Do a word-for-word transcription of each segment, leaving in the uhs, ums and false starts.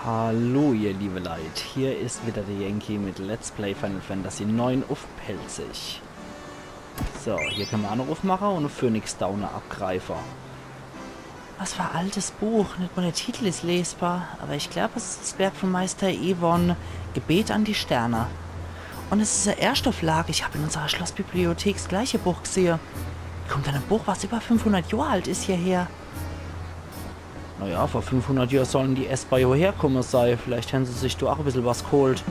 Hallo ihr liebe Leit, hier is wieder der Yankee mit Let's Play Final Fantasy neun uff Pälzisch. So, hier kenne mer aa noch uffmache un e Phoenix Downer abgreife. Was für e altes Buch, net mol de Titel is lesbar, awwer ich glaab, es is das Werk vum Meister Evon, Gebet an die Sterne. Un es is e Erschtoflag, ich hab in unserer Schlossbibliothek das gleiche Buch gesehe. Wie kummt dann e Buch, was über fünfhundert Johr alt is, hierher? Naja, vor fünfhundert Johr sollen die Esper jo herkumme sei. Vielleicht hän se sich do aa e bissel was geholt.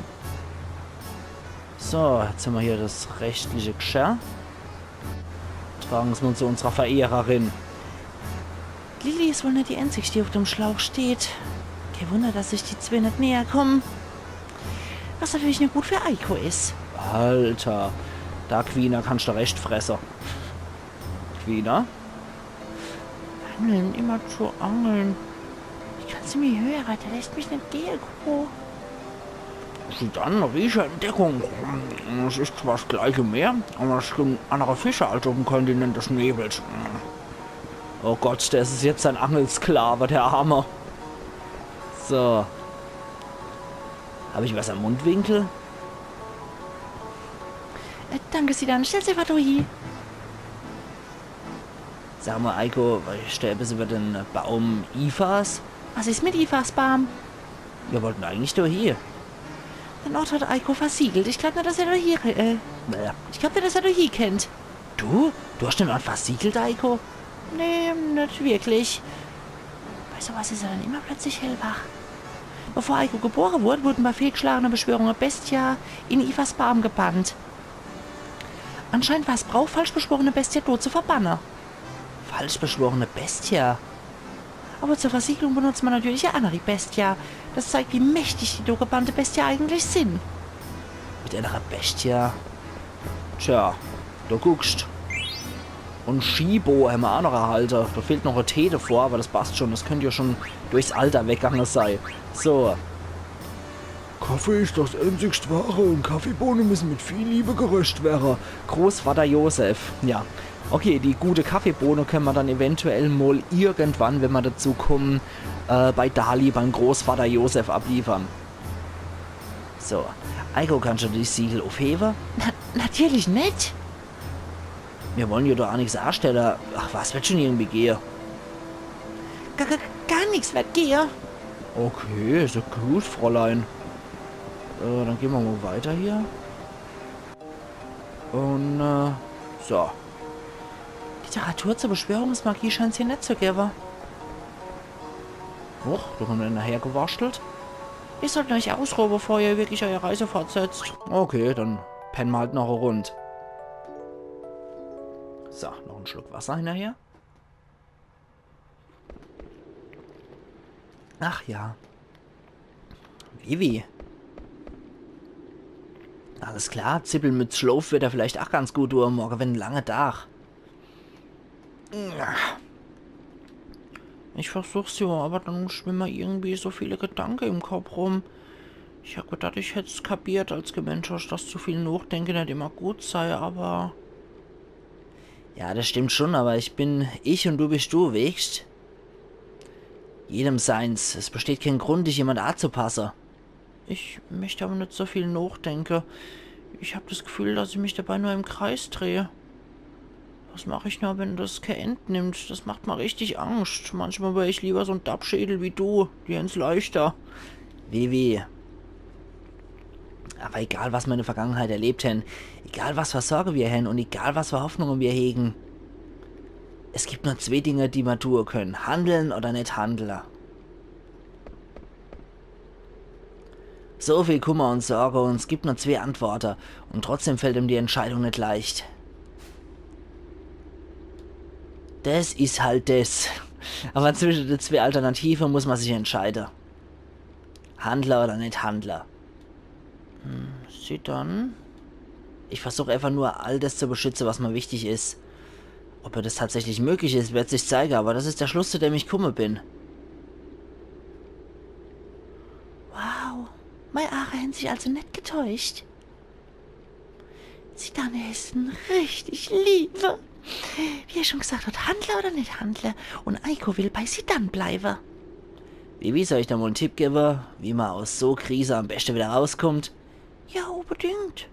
So, jetzt hän mer hier das restliche Geschirr. Tragen's mol zu unserer Verehrerin. Lili is wohl net die Einzigste, die uff dem Schlauch steht. Kee Wunder, dass sich die zwee net näher kommen. Was natürlich net gut für Eiko is. Alter, Darkwina, kannsch de recht fresse. Quina? Angeln, immer zu angeln. Ich kann se nimmi höre, der lässt mich net gehe, Kuh. Zidane, riesche Entdeckung. Es is zwar das gleiche Meer, awwer es sin annere Fische als uff dem Kontinent des Nebels. Oh Gott, der is jetzt en Angelsklave, der Arme. So. Hab ich was am Mundwinkel? Äh, danke, Zidane. Stell se einfach do hie. Sag mol, Eiko, weesch de e bissel über de Baum Ifas? Was is mit Ifas Baam? Mir wollten eigentlich do hie. Den Ort hat Eiko versiegelt. Ich glaab net, dass er do hie, äh, ich glaab net, dass er do hie kennt. Du? Du hasch den Ort versiegelt, Eiko? Nee, net wirklich. Bei so was is er dann immer plötzlich hellwach. Bevor Eiko gebore wurd, wurden bei fehlgeschlagene Beschwörunge Bestia in Ifas Baam gebannt. Anscheinend war's Brauch, falsch beschworene Bestia dort zu verbanne. Falsch beschworene Bestia? Awwer zur Versiegelung benutzt mer natürlich e anneri Bestia. Das zeigt, wie mächtig die do gebannte Bestia eigentlich sin. Mit annere Bestia? Tja, du guckscht. Un Shibo hämmer aa noch erhalte. Do fehlt noch e T devor, awwer das passt schun. Das könnt jo schun durchs Alter weggange sei. So. Kaffee is das änzigscht Wahre un Kaffeebohne misse mit viel Liebe geröscht werre. Großvater Josef, ja. Okay, die gute Kaffeebohne kenne mer dann eventuell mol irgendwann, wenn mer dezu kumme, äh, bei Dali, beim Großvater Josef abliefere. So, Eiko, kannsch du die Siegel uffhewe? Na, natürlich net. Mir wollen jo do aa nix aastelle. Ach, was werd schun irgendwie gehe? Gar, gar, gar nix werd gehe. Okay, is jo gut, Fräulein. Äh, dann gehn mer mol weiter hier. Un, äh, so. Literatur zur Beschwörungsmagie scheint's hier net zu gewwe. Huch, do kommt eener hergewaschtelt. Ihr solltet eich ausruhe, bevor ihr wirklich eure Reise fortsetzt. Okay, dann penne mer halt noch e Rund. So, noch en Schluck Wasser hinnerher. Ach ja. Vivi. Alles klar, Zippelmütz Schlof werd der vielleicht ach ganz gut dun. Morge werd en lange Dach. Ich versuch's jo, awwer dann schwimme irgendwie so viele Gedanke im Kopp rum. Ich hab gedacht, ich hätt's kapiert, als gemeint hasch, dass zu viel Nochdenke net immer gut sei, awwer Ja, das stimmt schun, awwer ich bin ich un du bisch du, weescht? Jedem seins. Es besteht kee Grund, dich jemand aazupasse. Ich möcht awwer net so viel nochdenke. Ich hab das Gefühl, dass ich mich dabei nur im Kreis dreh. Was mach ich nur, wenn das kee End nimmt? Das macht mer richtig Angscht. Manchmal wär ich liewer so'n Dappschädel wie du. Die hän's leichter. Vivi. Awwer egal, was mer in de Vergangenheit erlebt hänn, egal, was für Sorge mer hänn un egal, was für Hoffnunge mer hegen, es gibt nur zwee Dinge, die mer tue kenne. Handle oder net handle. So viel Kummer un Sorge un es gibt nur zwee Antworte. Un trotzdem fällt em die Entscheidung net leicht. Das is halt das. Awwer zwische de zwee Alternative muss mer sich entscheide. Handle oder net handle. Hm, Zidane. Ich versuch einfach nur, all das zu beschütze, was mer wichtig is. Ob mer das tatsächlich möglich is, werd sich zeige, awwer das is de Schluss, zu dem ich kumme bin. Wow, mei Aache hänn sich also net getäuscht. Zidane is en richtig Liewe. Wie er schun gesacht hat, handle oder net handle. Un Eiko will bei Zidane bleiwe. Vivi, soll ich der mol en Tipp gewwe, wie ma aus so Krise am beschte wieder rauskummt? Ja, unbedingt.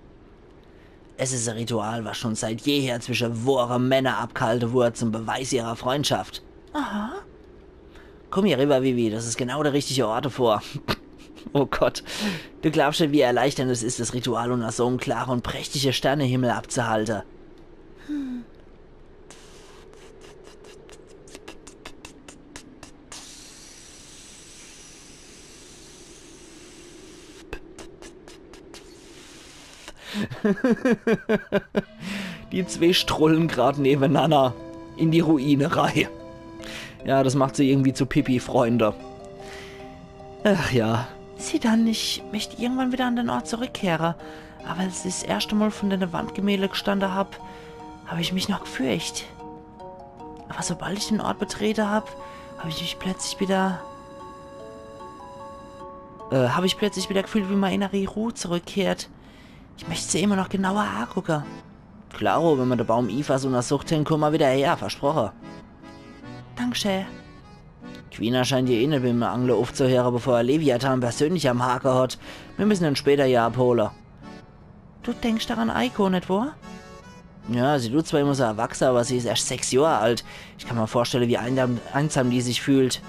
Es is e Ritual, was schon seit jeher zwische wohre Männer abgehalte wurd, zum Beweis ihrer Freundschaft. Aha. Kumm hier riwwer, Vivi, das is genau der richtige Ort devor. Oh Gott. Du glaubscht net, wie erleichternd es is, das Ritual unner so em klare un prächtige Sternehimmel abzuhalte. Die zwee strolle grad nebenanner in die Ruine rei. Ja, das macht se irgendwie zu Pippi, Freunde. Ach ja. Zidane, ich möcht irgendwann wieder an den Ort zurückkehre. Aber als ich das erschte Mol vor denne Wandgemälde gestande hab, hab ich mich noch gefürcht. Aber sobald ich den Ort betrete hab, hab ich mich plötzlich wieder, äh, hab ich plötzlich wieder gefühlt, wie mei inneri Ruh zurückkehrt. Ich möcht se immer noch genauer angucke. Klaro, wenn ma de Baum Ifas unnersucht hen, kumme ma wieder her, versproche. Dankschee. Quina scheint ihr eh net mit em Angle uffzuhöre, bevor er Leviathan persönlich am Hake hat. Mir müssen en später hier abhole. Du denkscht doch an Eiko, net wohr? Ja, sie dut zwar immer so erwachse, aber sie is erscht sechs Johr alt. Ich kann ma vorstelle, wie einsam, einsam die sich fühlt.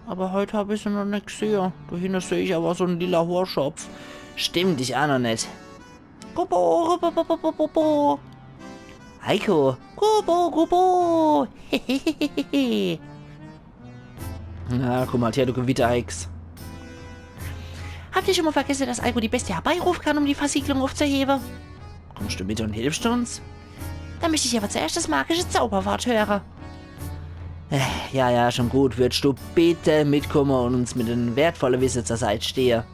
Aber heut hab ich se noch net gsehe. Do hinne seh ich aber so en lila Hoorschopf. Stimmt, ich aa noch net. Kupo, Kupo, Kupo, Kupo, Kupo. Eiko. Kupo, Kupo. Na, kumm halt her, du Gewitterhex. Habt ihr schon mal vergessen, dass Eiko die Bestie herbeirufen kann, um die Versiegelung aufzuheben? Kommst du mit und hilfst uns? Dann möchte ich aber zuerst das magische Zauberwort hören. Äh, ja, ja, schon gut. Würdest du bitte mitkommen und uns mit dem wertvollen Wissen zur Seite stehen?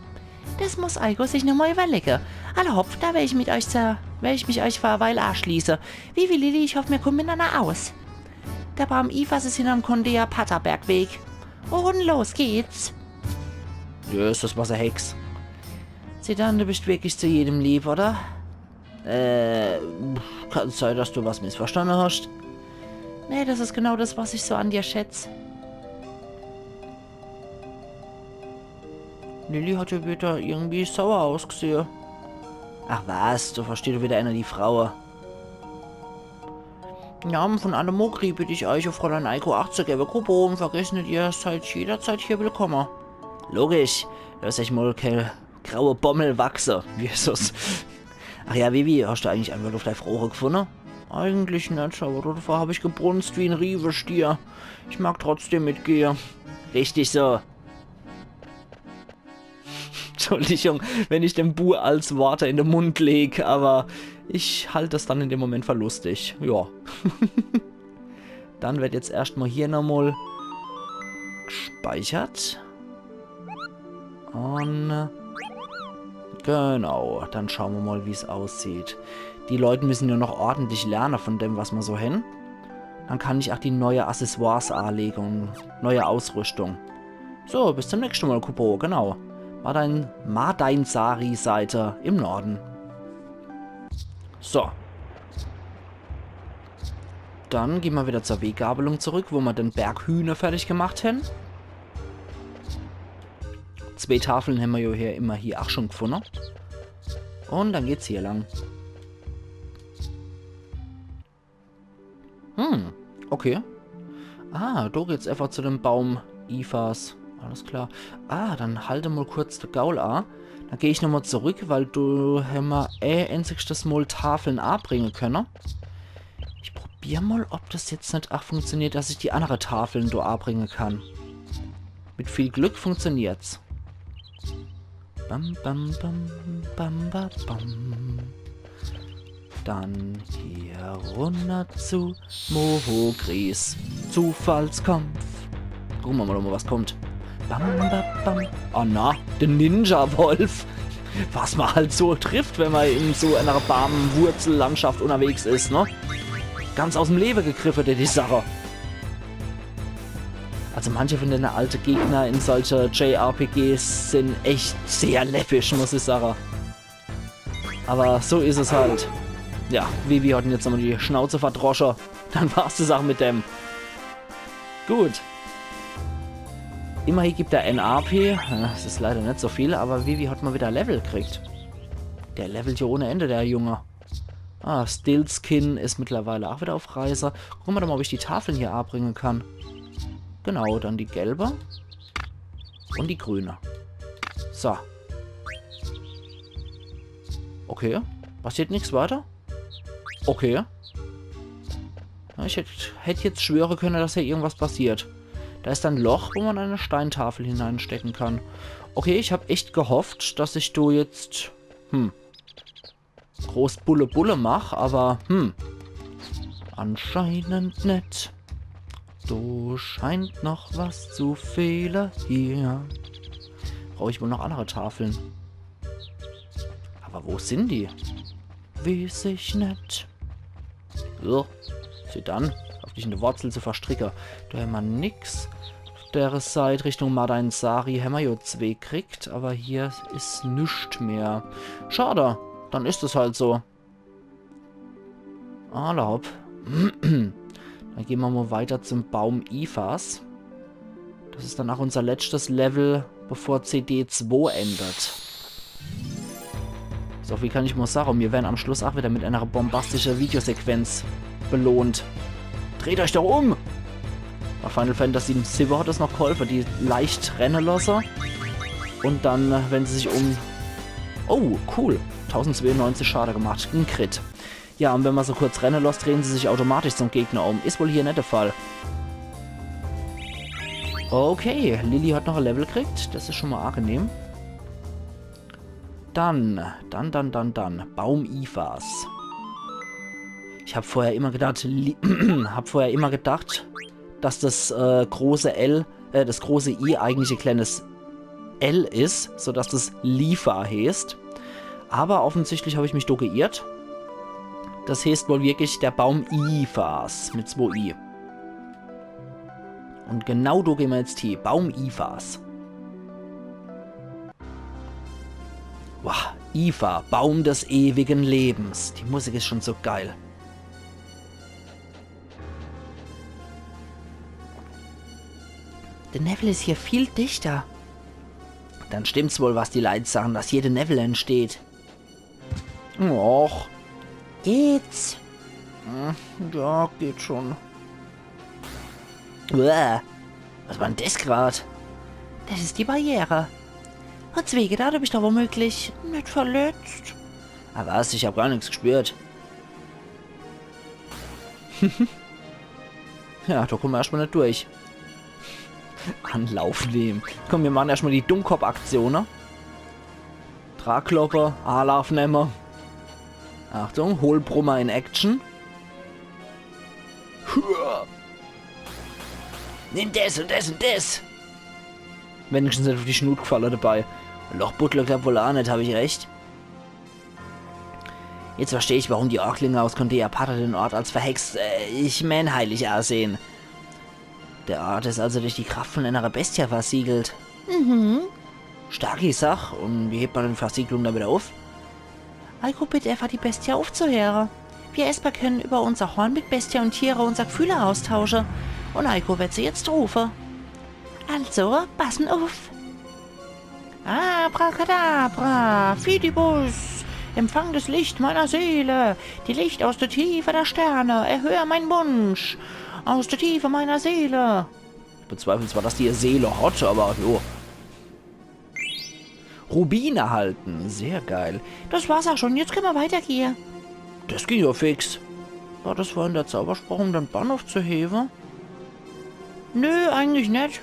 Das muss Eiko sich noch mal überlegen. Alla hopp, da werde ich, mit euch zur, werde ich mich euch für eine Weile anschließen. Vivi, Lilly, ich hoffe, wir kommen miteinander aus. Der Baum Ifas ist hinterm Condea Patta Bergweg. Und los geht's. Jesses, was e Hex. Zidane, du bist wirklich zu jedem lieb, oder? Äh, kann sein, dass du was missverstanden hast. Nee, das ist genau das, was ich so an dir schätze. Lilly hat ja wieder irgendwie sauer ausgesehen. Ach was, do versteht wieder einer die Fraue. Im Namen von alle Mogri bitte ich euch, auf Fräulein Eiko Acht zu geben. Kupo, und vergesst nicht, ihr seid jederzeit hier willkommen. Logisch, lasst euch mal keine graue Bommel wachse. Jesus. Ach ja, Vivi, hast du eigentlich Antwort auf deine Frage gefunden? Eigentlich nicht, aber dafür hab ich gebrunzt wie ein Riewestier. Ich mag trotzdem mitgehen. Richtig so. Entschuldigung, wenn ich dem Bu als Worte in den Mund leg, aber ich halt das dann in dem Moment für lustig. Ja. Dann wird jetzt erstmal hier nochmal gespeichert. Und genau, dann schauen wir mal, wie es aussieht. Die Leute müssen ja noch ordentlich lernen von dem, was wir so haben. Dann kann ich auch die neue Accessoires anlegen und neue Ausrüstung. So, bis zum nächsten Mal, Kupo, genau. Madain, Madain Sari Seite im Norden. So. Dann gehen wir wieder zur Weggabelung zurück, wo wir den Berg Hühner fertig gemacht haben. Zwei Tafeln haben wir ja hier immer hier auch schon gefunden. Und dann geht's hier lang. Hm, okay. Ah, do geht's einfach zu dem Baum Ifas. Alles klar. Ah, dann halte mal kurz de Gaul a. Dann geh ich nochmal zurück, weil do hämmer eh einzigstes Mal Tafeln abringen können. Ich probier mal, ob das jetzt nicht auch funktioniert, dass ich die andere Tafeln do abringen kann. Mit viel Glück funktioniert's. Bam, bam, bam, bam, ba, bam. Dann hier runter zu Mohogris Zufallskampf. Gucken wir mal, ob was kommt. Bam, ba, bam. Oh na, der Ninja-Wolf. Was man halt so trifft, wenn man in so einer Baumwurzellandschaft unterwegs ist, ne? Ganz aus dem Leben gegriffen, die, die Sache. Also manche von den alten Gegner in solche J R P Gs sind echt sehr läppisch, muss ich sagen. Aber so ist es halt. Ja, Vivi hat ihn jetzt nochmal die Schnauze verdrosche. Dann war's das auch mit dem. Gut. Immerhin gibt er N A P. Ja, es is leider net so viel, aber Vivi hat mal wieder Level kriegt. Der levelt jo ohne Ende, der Junge. Ah, Stiltskin is mittlerweile auch wieder auf Reise. Gucke mer doch mal, ob ich die Tafeln hier abringe kann. Genau, dann die gelbe. Und die grüne. So. Okay. Passiert nix weiter? Okay. Ja, ich hätt, hätt jetzt schwöre könne, dass hier irgendwas passiert. Da is ein Loch, wo man eine Steintafel hineinstecken kann. Okay, ich hab echt gehofft, dass ich do jetzt, hm, groß Bulle Bulle mach, aber, hm, anscheinend net. Do scheint noch was zu fehle hier. Brauch ich wohl noch andere Tafeln. Aber wo sind die? Weeß ich net. So, sie dann, auf dich in de Wurzel zu verstricke. Do hämmer nix. Auf der Seit Richtung Madain Sari hämmer jo zwee kriegt, aber hier is nix mehr. Schade, dann is es halt so. Alla hopp. Dann gehn mer mal weiter zum Baum Ifas. Das is dann auch unser letztes Level, bevor C D zwei endet. So viel kann ich mal sagen. Mir werden am Schluss auch wieder mit einer bombastischen Videosequenz belohnt. Dreht euch doch um! Bei Final Fantasy sieben hat es noch geholfen, die leicht rennen lassen. Und dann, äh, wenn sie sich um... Oh, cool. Tausendzweiundneunzig Schade gemacht. Ein Crit. Ja, und wenn man sie kurz rennen lässt, drehen sie sich automatisch zum Gegner um. Ist wohl hier net der Fall. Okay, Lili hat noch ein Level gekriegt. Das ist schon mal angenehm. Dann, dann, dann, dann, dann. Baum Ifas. Ich hab vorher immer gedacht, Li hab vorher immer gedacht, dass das, äh, große L, äh, das große I eigentlich ein kleines L is, sodass das Lifa heißt. Aber offensichtlich hab ich mich do geirrt. Das heißt wohl wirklich der Baum Ifas mit zwei I. Und genau do gehen wir jetzt hin. Baum Ifas. Wow, Ifa, Baum des ewigen Lebens. Die Musik ist schon so geil. Der Newwel is hier viel dichter. Dann stimmt's wohl, was die Leit sagen, dass hier de Newwel entsteht. Och. Geht's? Hm, ja, geht schon. Uah. Was war denn des grad? Das is die Barriere. Hat's weh getan? Hab ich da womöglich net verletzt? Ah was, ich hab gar nix gespürt. Ja, da kommen wir erstmal net durch. Anlauf nehmen. Komm, wir machen erstmal die Dummkopf-Aktion, ne? Tragkloppe, Anlauf nemme. Achtung, Hohlbrummer in Action. Hua. Nimm des und des und des. Wenigstens net auf die Schnut gefalle dabei. Lochbuddler klappt wohl auch net, hab ich recht? Jetzt versteh ich, warum die Orklinge aus Condé Apater den Ort als verhext, äh, ich mein heilig ansehen. Der Ort is also durch die Kraft von einer Bestia versiegelt. Mhm. Starki Sach. Und wie hebt man die Versiegelung dann wieder auf? Eiko bitt eefach, die Bestia aufzuhöre. Wir Esper können über unser Horn mit Bestia und Tiere unser Gefühle austausche. Und Eiko wird se jetzt rufe. Also, passen uff. Abracadabra, Fidibus, empfang das Licht meiner Seele, die Licht aus der Tiefe der Sterne, erhöhe meinen Wunsch aus der Tiefe meiner Seele. Ich bezweifle zwar, dass die ihr Seele hat, aber jo. Rubin erhalten, sehr geil. Das war's auch schon, jetzt können wir weitergehen. Das ging ja fix. War das vorhin der Zauberspruch, um den Bann aufzuheben? Nö, eigentlich net.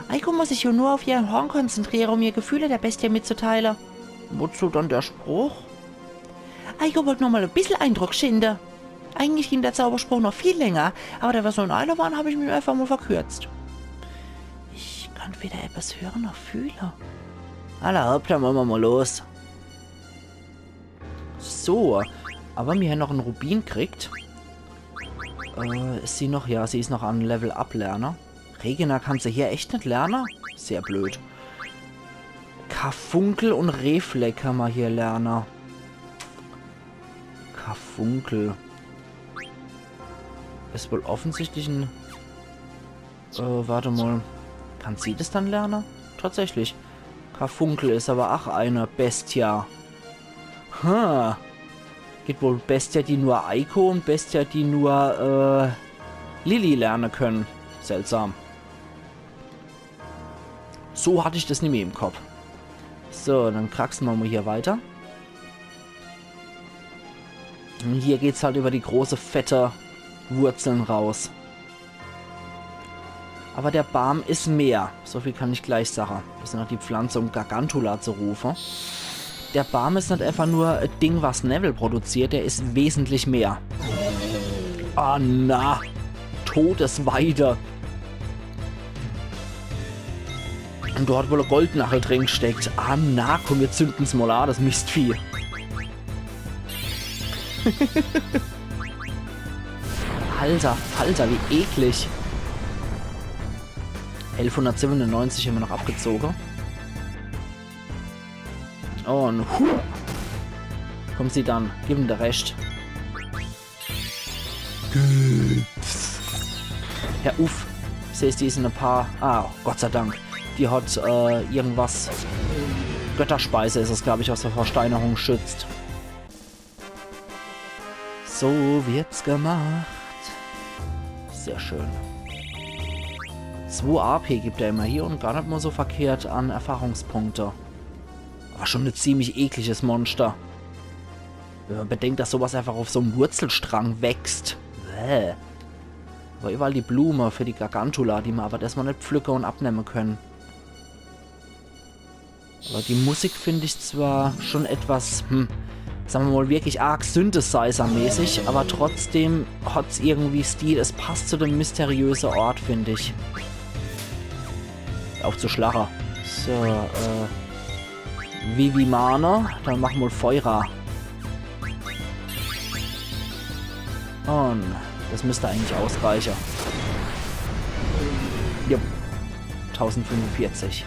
Eiko muss sich ja nur auf ihr Horn konzentriere, um ihr Gefühle der Bestie mitzuteile. Wozu dann der Spruch? Eiko wollt nur mal e bissel Eindruck schinde. Eigentlich ging der Zauberspruch noch viel länger, aber da wir so in Eile waren, hab ich mich einfach mal verkürzt. Ich kann weder etwas höre noch fühle. Alla hopp, dann mache mer mal los. So, aber mir hen noch en Rubin kriegt. Äh, is sie noch? Ja, sie is noch an Level Up lerne. Regina kann se hier echt net lerne? Sehr blöd. Karfunkel und Reflek kann mer hier lerne. Karfunkel. Is wohl offensichtlich en Äh, warte mal. Kann sie das dann lernen? Tatsächlich. Karfunkel is aber ach eine Bestia. Hm. Gibt wohl Bestia, die nur Eiko und Bestia, die nur, äh, Lilly lernen können. Seltsam. So hatte ich das nimmi im Kopf. So, dann kraxeln wir mal hier weiter. Und hier geht's halt über die große, fette Wurzeln raus. Aber der Baam is mehr. So viel kann ich gleich sache. Das is noch die Pflanze, um Gargantula zu rufe. Der Baam is net einfach nur e Ding, was Newwel produziert. Der is wesentlich mehr. Ah, na. Todesweide. Und do hat wohl e Goldnachel drin gesteckt. Ah, na, komm, wir zünden's mal an, das Mistvieh. Alter Falter, wie eklig. Elfhundertsiebenundneunzig haben wir noch abgezogen. Und hu. Komm, Zidane, gib ihm de Rest. Hör uff. Sehst, die is in e paar. Ah, Gott sei Dank. Die hat, äh, irgendwas. Götterspeise is es, glaub ich, was vor Versteinerung schützt. So wird's gemacht. Sehr schön. Zwei A P gibt er immer hier und gar net mal so verkehrt an Erfahrungspunkte. Aber schon e ziemlich ekliges Monster. Wenn man bedenkt, dass sowas einfach auf so em Wurzelstrang wächst. Bäh. Aber überall die Blume für die Gargantula, die man aber erstmal net pflücke und abnehme können. Aber die Musik find ich zwar schon etwas, hm, sagen wir mal, wirklich arg Synthesizer-mäßig, aber trotzdem hat's irgendwie Stil. Es passt zu dem mysteriöse Ort, find ich. Auf zu Schlacher. So, äh, Vivi Mana, dann machen wir Feuer. Und das müsste eigentlich ausreichen. Jupp. Tausendfünfundvierzig.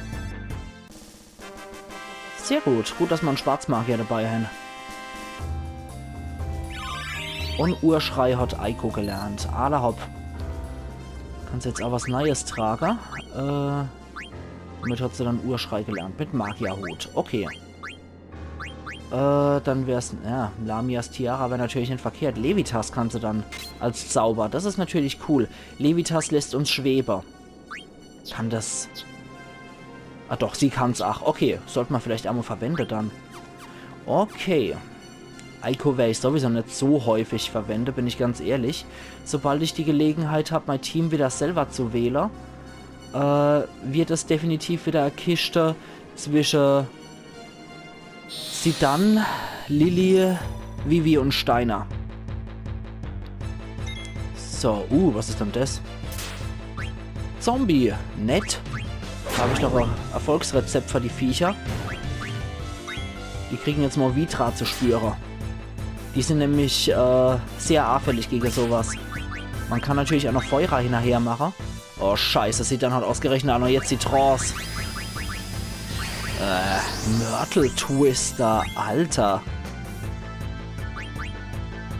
Sehr gut. Gut, dass man Schwarzmagier dabei haben. Und Urschrei hat Eiko gelernt. Alla hopp. Kannst jetzt auch was Neues tragen. Äh, womit hat sie dann Urschrei gelernt? Mit Magierhut. Okay. Äh, dann wär's, ja, Lamias Tiara wär natürlich net verkehrt. Levitas kannst du dann als Zauber. Das is natürlich cool. Levitas lässt uns schwebe. Kann das... Ah doch, sie kann's. Ach, okay. Sollt man vielleicht emol verwende dann. Okay. Eiko wer ich sowieso net so häufig verwende, bin ich ganz ehrlich. Sobald ich die Gelegenheit hab, mein Team wieder selber zu wähle, äh, wird es definitiv wieder e Kischte zwische Zidane, Lilly, Vivi und Steiner. So, uh, was is dann das? Zombie, nett. Da hab ich doch e Erfolgsrezept für die Viecher. Die kriegen jetzt mal Vitra zu spüre. Die sind nämlich, äh, sehr anfällig gegen sowas. Man kann natürlich auch noch Feuer hinterher machen. Oh, Scheiße, Zidane hat ausgerechnet auch noch jetzt die Trance. Äh, Myrtle Twister, Alter.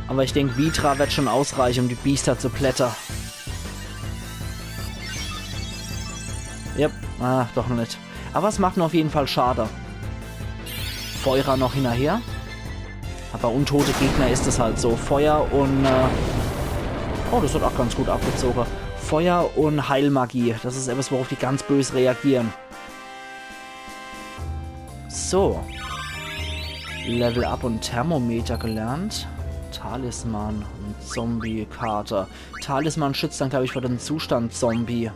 Aber ich denk, Vitra wird schon ausreichen, um die Biester zu plätter. Yep, ah, doch noch net. Aber es macht nur auf jeden Fall Schade. Feuer noch hinterher. Aber bei untote Gegner is es halt so. Feuer und, äh, oh, das hat auch ganz gut abgezogen. Feuer und Heilmagie. Das is etwas, worauf die ganz bös reagieren. So. Level Up und Thermometer gelernt. Talisman und Zombie-Karte. Talisman schützt dann, glaub ich, vor dem Zustand Zombie.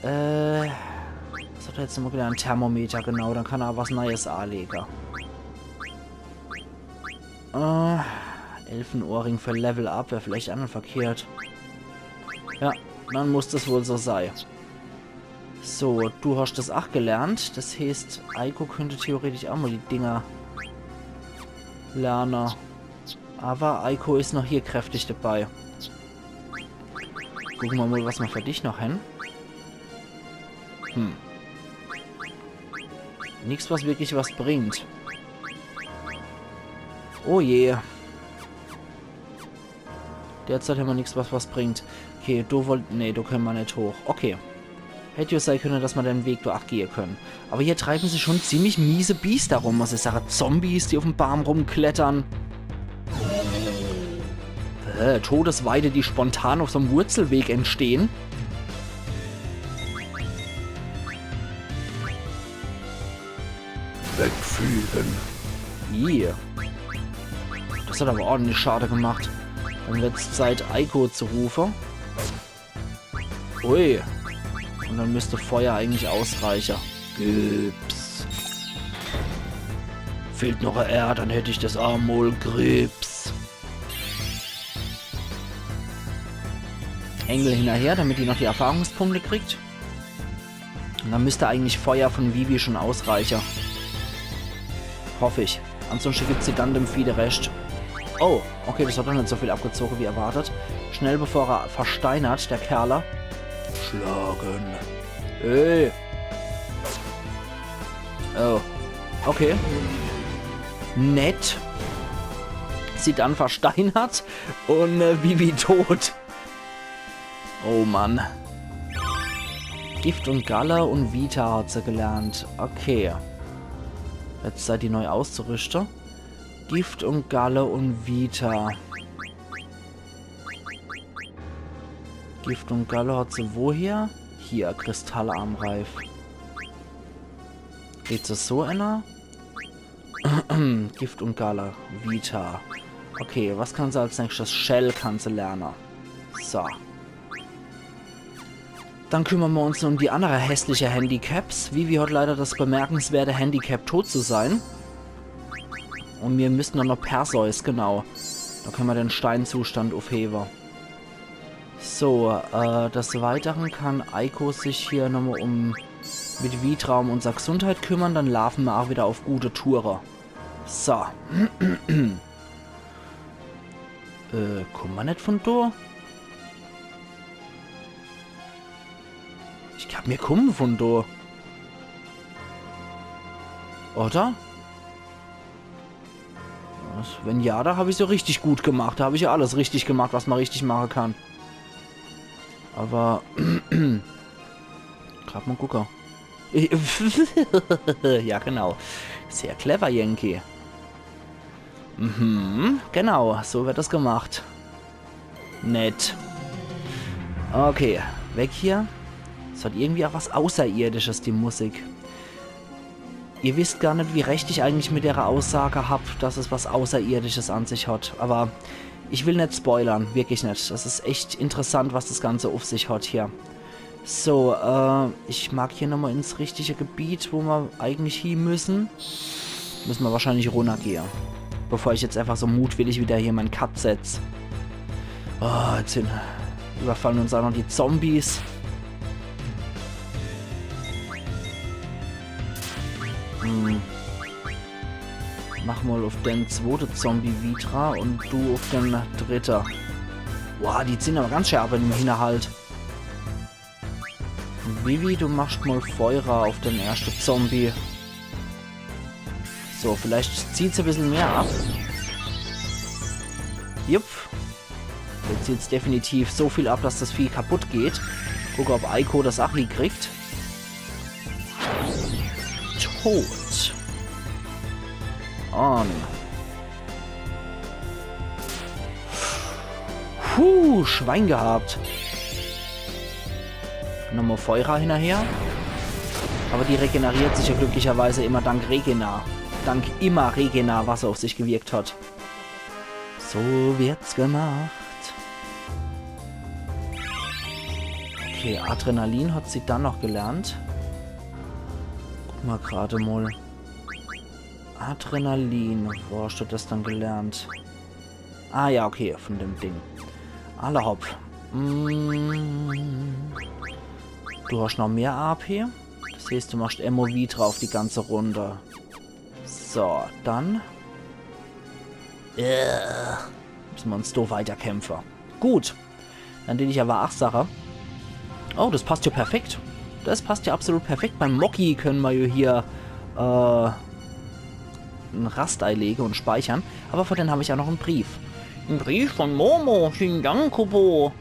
Äh, was hat er jetzt nochmal gelernt? Thermometer, genau. Dann kann er was Neues anlegen. Äh, Elfenohrring für Level Up wär vielleicht auch net verkehrt. Ja, dann muss das wohl so sei. So, du hast das auch gelernt. Das heißt, Eiko könnte theoretisch auch mal die Dinger lernen. Aber Eiko is noch hier kräftig dabei. Gucken wir mal, was wir für dich noch haben. Hm. Nix, was wirklich was bringt. Oh je. Derzeit haben wir nix, was was bringt. Okay, du wollt... Nee, du können wir net hoch. Okay. Hätt jo sei könne, dass ma den Weg do ach gehe könne. Awwer hier treiwe sich schun ziemlich miese Biester rum, muss ich sage. Zombies, die uff'm Baam rumklettere. Äh, Todesweide, die spontan uff so'm Wurzelweg entstehn. Wegfliegen. Ih. Des hot awwer ordentlich Schade gemacht. Dann werd's Zeit, Eiko zu rufe. Ui. Un dann müsst Feuer eigentlich ausreiche. Grips. Fehlt noch e R, dann hätt ich des arm Mol Grips. Engel hinnerher, damit die noch die Erfahrungspunkte kriegt. Un dann müsst eigentlich Feuer vun Vivi schun ausreiche. Hoff ich. Ansunschte gibt se dann dem Vieh de Rescht. Oh, okay, des hot doch net so viel abgezoge wie erwartet. Schnell, bevor er versteinert, de Kerl. Schlagen. Ey. Oh. Okay. Nett. Zidane versteinert un, äh, Vivi tot. Oh Mann. Gift un Galle un Vita hot se gelernt. Okay. Jetzt sei die neu auszurichte. Gift un Galle un Vita. Gift un Galle hot se woher? Hier, Kristallarmreif. Geht se so enner? Gift un Galle, Vita. Okay, was kann se als nächschtes? Shell kann se lerne. So. Dann kümmere mer uns um die annere hässliche Handicaps. Vivi hot leider des bemerkenswerte Handicap, tot zu sein. Un mir müssen dann noch Perseus, genau. Do könne mer de Steinzustand uffhewe. So, äh, des Weidere kann Eiko sich hier nochmol um, mit Vitra um unser Gesundheit kümmere, dann laafe mer ach widder uff gute Toure. So. Äh, kumme mer net vun do? Ich glaab, mir kumme vun do. Oder? Was? Wenn ja, do hab ich's jo richtig gut gemacht. Do hab ich jo alles richtig gemacht, was mer richtig mache kann. Awwer grad mol gucke. Ich, ja, genau. Sehr clever, Yankee. Mhm, genau, so werd des gemacht. Nett. Okay, weg hier. Es hot irgendwie ach was Außerirdisches, die Musik. Ihr wisst gar net, wie recht ich eigentlich mit dere Aussage hab, dass es was Außerirdisches an sich hot. Awwer ich will net spoilere, wirklich net. Des is echt interessant, was des Ganze uff sich hot hier. So, äh, ich mag hier nochmol ins richtige Gebiet, wo mer eigentlich hie müssen. Müsse mer wahrscheinlich runnergehe. Bevor ich jetzt einfach so mutwillig widder hier mein Cut setz. Oh, jetzt sin, überfalle uns ach noch die Zombies. Hm. Mach mol uff de zwote Zombie Vitra un du uff de dritte. Boah, die ziehe awwer ganz schää ab im Hinnerhalt. Vivi, du machst mol Feuer uff de erschte Zombie. So, vielleicht zieht's e bissel mehr ab. Jupp. Jetzt zieht's definitiv so viel ab, dass des Vieh kaputt geht. Gucke, ob Eiko des ach hiekriegt. Tot. Un Puh, Schwein gehabt. Nochmol Feuer hinnerher. Awwer die regeneriert sich jo glücklicherweise immer dank Regena. Dank immer Regena, was er uff sich gewirkt hot. So wird's gemacht. Okay, Adrenalin hot se dann noch gelernt. Guck mer grad mol. Adrenalin. Wo hoscht du des dann gelernt? Ah ja, okay, vun dem Ding. Alla hopp. Mm. Du hoscht noch mehr A P. Des heeßt, du machst Ammo Vitra uff die ganze Runde. So, dann. Äh, müsse mer uns do weiterkämpfe. Gut. Dann dät ich awwer ach sache. Oh, des passt jo perfekt. Des passt jo absolut perfekt. Beim Moki könne mer jo hier, äh, en Rast eilege un speichere. Awwer vun dem hab ich ach noch en Brief. En Brief vun Momo. Vielen Dank, Kupo.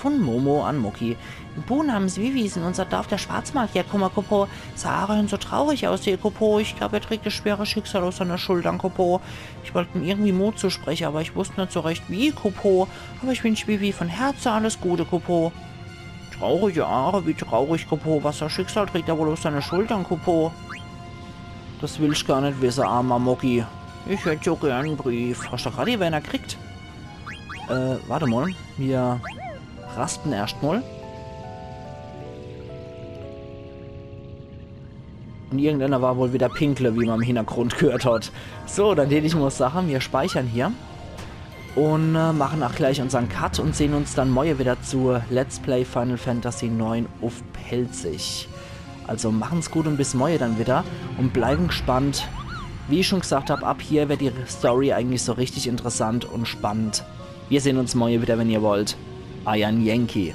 Vun Momo an Moki. Bu namens Vivi is in unser Dorf der Schwarzmagier kumme, Kupo. Sah aa so traurig aus, he Kupo. Ich glaab, er trägt des schwere Schicksal uff seiner Schultern, Kupo. Ich wollt em irgendwie Mut zuspreche, awwer ich wusst net so recht wie, Kupo. Awwer ich wünsch Vivi vun Herze alles Gute, Kupo. Traurige Aache, wie traurig, Kupo. Was fer e Schicksal trägt er wohl uff seiner Schultern, Kupo? Des will ich gar net wisse, armer Moggy. Ich hätt so gern en Brief. Hasch du grad ewwer eener kriegt? Äh, wart emol. Mir raste erscht mol. Un irgendeener war wohl widder pinkle, wie ma im Hintergrund gehört hat. So, dann deet ich mol sache, mir speichern hier. Un äh, mache aa gleich unsern Cut un sehn uns dann morje widder zu Let's Play Final Fantasy neun uff Pälzisch. Also machen's gut un bis morje dann widder. Un bleiwen gspannt. Wie ich schun gsagt hab, ab hier werd die Story eigentlich so richtig interessant un spannend. Mir sehn uns morje widder, wenn ihr wollt. Eier Yankee.